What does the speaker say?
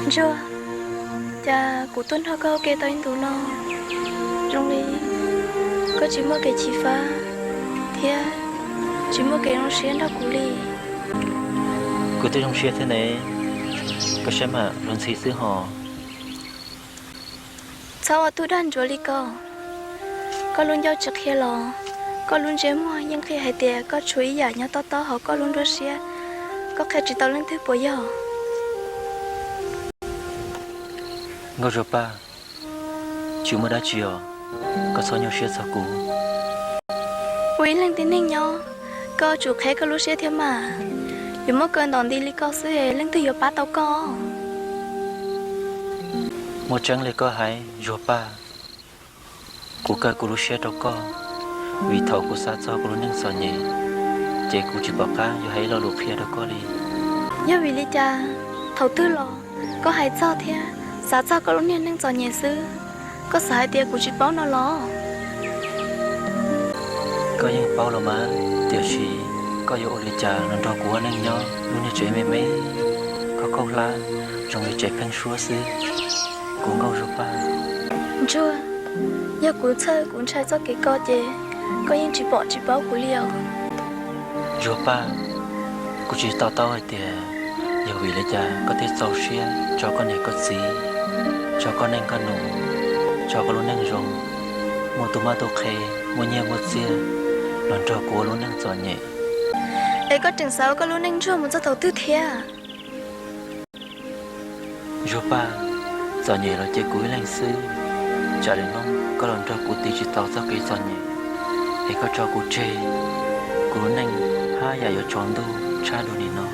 Ntsuag, cas kuv tuaj nrog koj ua ke tau ib ntus no, zoo li koj tsis muaj kev xyiv fab thiab tsis muaj kev zoo siab nrog kuv li. Kuv twb zoo siab thiab ne, koj saib mam luag ntxhi xwb hos. Txhob ua tug dag ntsuav li ko. Koj lub ncauj tsis qhia los koj lub ntsej muag yeej qhia hais tias koj tshuav ib yam nyob tob tob hauv koj lub nruab siab, koj qhia tsis tau leej twg puas yog? Nkauj Zuag Paj, tsis muaj dab tsi os, koj txhob nyuaj siab txog kuv. Ua ib leeg tib neeg nyob, koj tsum qheb koj lub siab thiab mas. Yuav muab kaw ntom nti li ko xwb es leej twg yuav pab tau koj? Muaj tseeb li koj hais Zuag Paj, kuv kaw kuv lub siab rau koj, vim thaum kuv xav txog kuv lub neej txom nyem, ces kuv tsis pom qab yuav hais ib lo lus qhia rau koj li. Yog vim li cas thaum twg los koj hais txog thiab xav txog koj lub niag neej txom nyem xwb? Koj xav hais tias kuv tsis paub no los? Koj yeej paub los mas, tiam sis koj yuav ua li cas los nrog kuv ua neej nyob lub niag tsev me me khaub khaub hlab zoo li tsev pheeb suab xwb, kuv Nkauj Zuag Paj? Ntsuag, yog kuv txhawj kuv ntshai txoj kev ko ces koj yeej tsis pom tsis paub kuv li os. Zuag Paj, kuv tsis to taub hais tias yog vim li cas koj thiaj txaus siab tso koj niam koj txiv, tso koj neej koj nus, tso koj lub neej zoo, muaj tus mab tus qhe, muaj nyiaj muaj txiaj los nrog kuv ua lub neej txom nyem. Es koj tseem xav ua koj lub neej ntsuag mus txog thaum twg thiab? Zuag Paj, txom nyem los ces kuv ib leeg xwb, tsam li no koj los nrog kuv tiv tsis tau txoj kev txom nyem, es koj tso kuv tseg, kuv lub neej haj yam yuav tsaus ntuj tshaj dua li no.